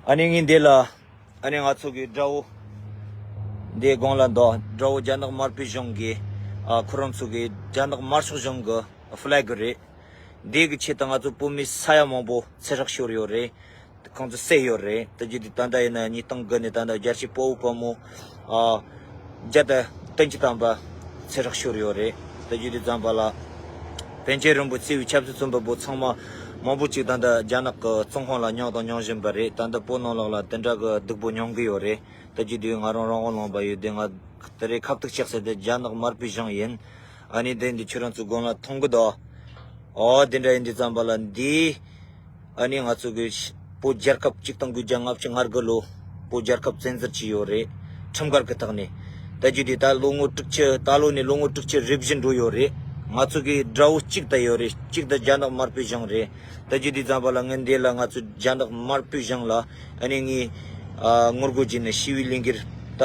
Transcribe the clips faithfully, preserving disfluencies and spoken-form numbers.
ཨ་ནི་ངས་འདི་ལ་ཨ་ནི་ང་ཚོ་གི་དགྲ་བོ་འདི་དགོན་ལ་འདུག་དགྲ་བོ་རྒྱ་ནག་དམར་པོའི་གཞུང་གི་ཨ་ཁོ་རང་ཚོ་གི་རྒྱ་ནག་དམར་ཤོག་གཞུང་གི་ཕ་ལེག་རེད། འདི་གི་ཆེད་དུ་ང་ཚོ་བོད་མི་ས་ཡ་མང་པོ་ཚེ་སྲོག་ཤོར་ཡོད་རེད། ཁོང་ཚོ་བསད་ཡོད་རེད། ད་རྒྱུ་དེ་ད་ལྟ་ཡིན་ན་ཉིས་སྟོང་དགུ་ནས་ད་ལྟ་རྒྱལ་སྤྱིའི་དཔའ་བོ་དཔའ་མོ་ཨ་བརྒྱ་དང་བདུན་ཅུ་ཐམ་པ་ཚེ་སྲོག་ཤོར་ཡོད་རེད། ད་རྒྱུ་དེ་ཙམ་པ་ལ་པཎ་ཆེན་རིན་པོ་ཆེའི་ཆབ་སྲིད་བཙོན་པ་པོ་ཚང་མ་མང་པོ་ཅིག་ད་ལྟ་རྒྱ་ནག་གི་བཙོན་ཁང་ལ་མྱངས་དང་མྱོང་བཞིན་པ་རེད། ད་ལྟ་བོད་ནང་ལོགས་ལ་དེ་འདྲ་གི་སྡུག་པོ་མྱོང་གི་ཡོད་རེད། ད་རྒྱུ་དེ་ང་རང་རང་དབང་ལུང་པ་ཡོད་དེ་ང་དེ་རེད་ཁ་ཐུག་ཆགས་ཟེར་དེ་རྒྱ་ནག་དམར་པོའི་གཞུང་ཡིན། ཨ་ནི་དེ་འདི་ཁྱོད་རང་ཚོ་དགོན་ལ་མཐོང་གི་འདུག་ཨོ་དེ་འདྲ་ཡིན་དུས་ཙམ་པ་ལ་འདི་ཨ་ནི་ང་ཚོ་གི་བོད་རྒྱལ་ཁབ་གཅིག་སྟོང་དགུ་བརྒྱ་ལྔ་བཅུ་ང་དགུ་ལོ་བོད་རྒྱལ་ཁབ་བཙན་འཛུལ་བྱས་ཡོད་རེད། ཁྲིམས་འགལ་གྱི་ཐོག་ནས། ད་རྒྱུ་དེ་ད་ལོ་ངོ་དྲུག་ཅུ་ད་ལོ་ནས་ལོ་ངོ་དྲུག་ཅུ་རེ་བཞི་འགྲོ་ཡོད་རེད། ང་ཚོ་གི་དགྲ་བོ་གཅིག་ད་ཡོད་རེད། གཅིག་ད་རྒྱ་ནག་དམར་པོའི་གཞུང་རེད། ད་རྒྱུ་དེ་ཙམ་པ་ལ་ངས་འདི་ལ་ང་ཚོ་རྒྱ་ནག་དམར་པོའི་གཞུང་ལ་ཨ་ནི་ངས་ཨ་ངོ་རྒོལ་བྱས་ནས་ཞི་བའི་ལས་འགུལ་ད་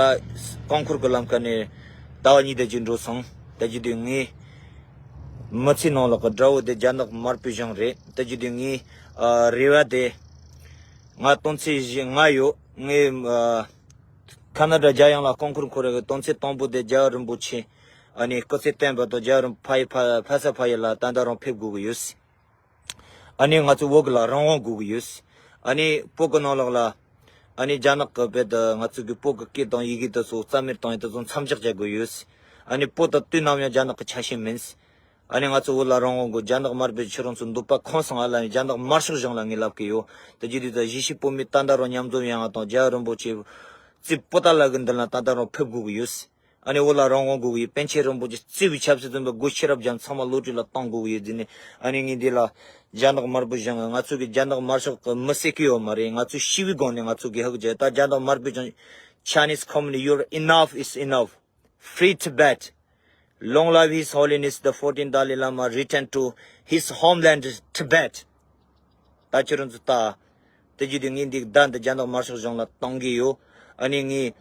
རྐང་འཁོར་གྱི་ལམ་ཁ་ནས་ཟླ་བ་གཉིས་ད་ཅིག་འགྲོ་སོང་། ད་རྒྱུ་དེ་ངས་མི་ཚེ་ནང་ལོགས་ཀྱི་དགྲ་བོ་དེ་རྒྱ་ནག་དམར་པོའི་གཞུང་རེད། ད་རྒྱུ་དེ་ངའི་ཨ་རེ་བ་དེ་ང་དོན་ཚན་བཞི་ལྔ་ཡོད། ངས་ཨ་ཁ་ན་ཌ་རྒྱལ་ཡོངས་ལ་རྐང་འཁོར་འཁོར་བའི་དོན་ཚན་དང་པོ་དེ་རྒྱལ་བ་རིན་པོ་ཆེ་ཨ་ནི་སྐུ་ཚེ་བརྟན་པ་དང་རྒྱལ་བ་རིན་ཕ་ཡི་ཕ་ཕ་ས་ཕ་ཡུལ་ལ་ད་ལྟ་རང་ཕེབས་དགོས་ཀྱི་ཡོད། ཨ་ནི་ང་ཚོ་བོད་ཀྱི་ལ་རང་དབང་དགོས་ཀྱི་ཡོད། ཨ་ནི་བོད་ཀྱི་ནང་ལོགས་ལ་ཨ་ནི་རྒྱ་ནག་གི་བོད་དུ་ང་ཚོ་གི་བོད་ཀྱི་སྐད་དང་ཡི་གེ་དེ་ཚོ་རྩ་མེད་བཏང་ཡས་དེ་ཚོ་མཚམས་འཇོག་བྱ་དགོས་ཡོད། ཨ་ནི་བོད་དང་དུས་ནམ་ཡང་རྒྱ་ནག་གི་ཆ་ཤས་མིན། ཨ་ནི་ང་ཚོ་བོད་ལ་རང་དབང་དགོས། རྒྱ་ནག་དམར་པོས་ཁྱེད་རང་ཚོ་འདོད་པ་ཁེངས་སོང་། ཨ་ལ་ནི་རྒྱ་ནག་དམར་ཤོག་གཞུང་ལ་ངས་ལབ་ཀྱི་ཡོད། དེ་རྒྱུ་དེ་ཚོ་གཞིས་བྱེས་བོད་མི་ད་ལྟ་རང་མཉམ་འཛོམས་ཡོང་བ་དང་རྒྱལ་བ་རིན་པོ་ཆེ་རྩིབ་པོ་ཏ་ལ་གི་མདུན་ལ་ད་ལྟ་རང་ཕེབས་དགོས་ཀྱི་ཡོད། ཨ་ནི་བོད་ལ་རང་དབང་དགོས་ཀྱི་ཡོད། པཎ་ཆེན་རིན་པོ་ཆེ་གཙོས་པའི་ཆབ་སྲིད་བཙོན་པ་སྒོ་ཤེས་རབ་རྒྱ་མཚོ་ཚང་མ་གློད་གྲོལ་ལ་གཏོང་དགོས་ཀྱི་ཡོད་ཟེར་ནས། ཨ་ནི་ངས་འདི་ལ་རྒྱ་ནག་དམར་པོ་གཞུང་ང་ཚོ་གི་རྒྱ་ནག་དམར་ཤོག་གི་མི་བསད་ཀྱི་ཡོད་མ་རེད། ང་ཚོས་ཞི་བའི་སྒོ་ནས་ང་ཚོ་གི་ཧ་གོ་རྒྱུ། ད་རྒྱ་ནག་དམར་པོའི་གཞུང་Chinese communist, your enough is enough. Free Tibet. Long live His Holiness the fourteenth Dalai Lama, return to his homeland Tibet. ད་ཁྱེད་རང་ཚོ་ལྟ། དེ་བརྒྱུད་དེ་ངས་འདི་བརྡ་འདི་རྒྱ་ནག་དམར་ཤོག་གཞུང་ལ་གཏོང་གི་ཡོད། ཨ་ནི་ངས་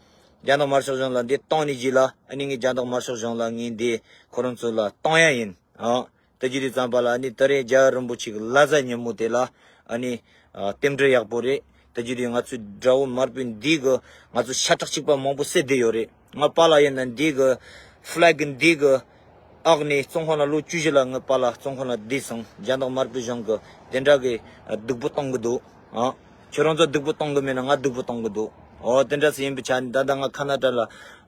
རྒྱ་ནག་དམར་ཤོག་གཞུང་ལ་འདི་གཏོང་ནས་རྗེས་ལ་ཨ་ནི་ངས་རྒྱ་ནག་དམར་ཤོག་གཞུང་ལ་ངས་འདི་ཁོ་རང་ཚོ་ལ་གཏོང་ཡ་ཡིན། ཨ་དེ་བརྒྱུད་དེ་ཙམ་པ་ལ་ཨ་ནི་ད་རེས་རྒྱལ་བ་རིན་པོ་ཆེ་གི་བླ་གཟའ་ཉིན་མོ་དེ་ལ་ཨ་ནི་ཨ་རྟེན་འབྲེལ་ཡག་པོ་རེད། དེ་བརྒྱུད་དེ་ང་ཚོའི་དགྲ་བོ་དམར་པོའི་འདི་གི་ང་ཚོ་ཤ་ཁྲག་གཅིག་པ་མང་པོ་བསད་བསྡད་ཡོད་རེད། ང་པཱ་ལགས་ཡིན་ན་འདི་གི་ཕ་ལེག་གི་འདི་གི་འོག་ནས་བཙོན་ཁང་ལ་ལོ་བཅུ་བཞི་ལ་ངའི་པཱ་ལགས་བཙོན་ཁང་ལ་བསྡད་སོང་། རྒྱ་ནག་དམར་པོའི་གཞུང་གི་དེ་འདྲ་གི་སྡུག་པོ་གཏོང་གི་འདུག་ཨ་ཁྱོད་རང་ཚོ་སྡུག་པོ་གཏོང་གི་མེད་ན་ང་སྡུག་པོ་གཏོང་གི་འདུག་ཨོ་དེ་འདྲ་ཟེར་ཡིན་པའི་ཆ་ནས་ད་ལྟ་ང་ཁ་ན་ཌ་ལ་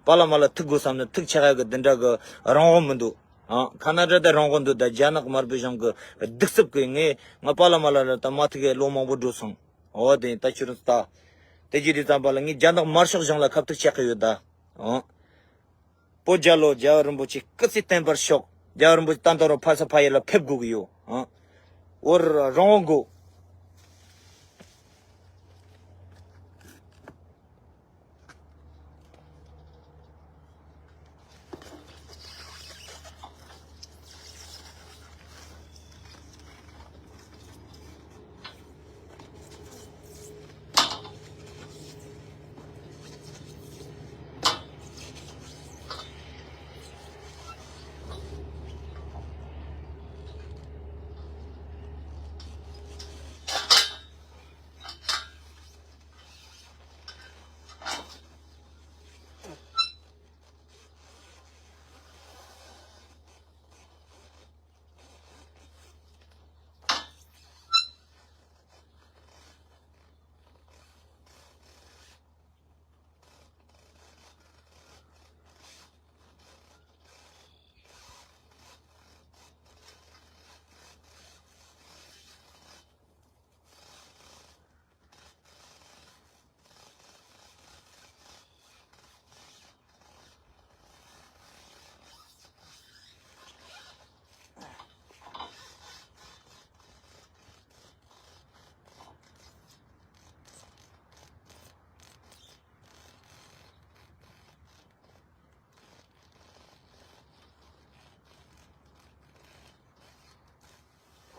པཱ་ལགས་མ་ལ་ཐུག་དགོས་བསམ་ན་ཐུག་ཆགས་ཡག་གི་དེ་འདྲ་གི་རང་དབང་མི་འདུག་ཨ་ཁ་ན་ཌ་ད་རང་དབང་འདུག་ད་རྒྱ་ནག་དམར་པོའི་གཞུང་གི་གདུག་རྩུབ་གི་ངས་ང་པཱ་ལགས་མ་ལ་ལ་ད་མ་ཐུག་གི་ལོ་མང་པོ་འགྲོ་སོང་། ཨོ་དེ་ད་ཁྱོད་རང་ཚོ་ལྟ། དེ་བརྒྱུད་དེ་ཙམ་པ་ལ་ངས་རྒྱ་ནག་དམར་ཤོག་གཞུང་ལ་ཁ་ཐུག་ཆགས་ཀྱི་ཡོད་ད། ཨོ། བོད་རྒྱལ་ལོ། རྒྱལ་བ་རིན་པོ་ཆེ་སྐུ་ཚེ་བརྟན་པར་ཤོག་རྒྱལ་བ་རིན་པོ་ཆེ་ད་ལྟ་རུ་ཕ་ས་ཕ་ཡུལ་ལ་ཕེབས་དགོས་ཀྱི་ཡོད། ཨོ། བོད་རང་དབང་དགོས།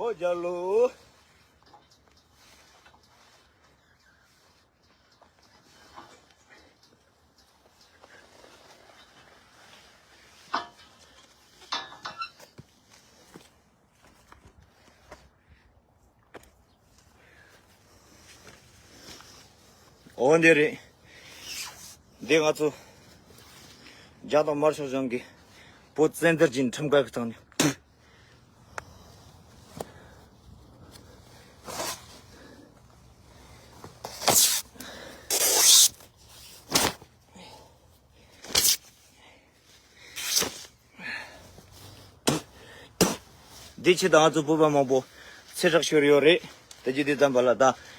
ཨོ་རྒྱལ་ལོ། འོ་འདི་རེད། འདི་ང་ཚོ་རྒྱ་དང་དམར་ཤོག་གཞུང་གི་བོད་བཙན་འཛུལ་གྱི་ཁྲིམས་འགལ་གྱི་སྟེང་ནས། འདི་ཕྱི་ད་ང་ཚོ་བོད་པ་མང་པོ་ཚེ་སྲོག་ཤོར་ཡོད་རེད། དེ་རྗེས་དེ་ཙམ་པ་ལ་ད་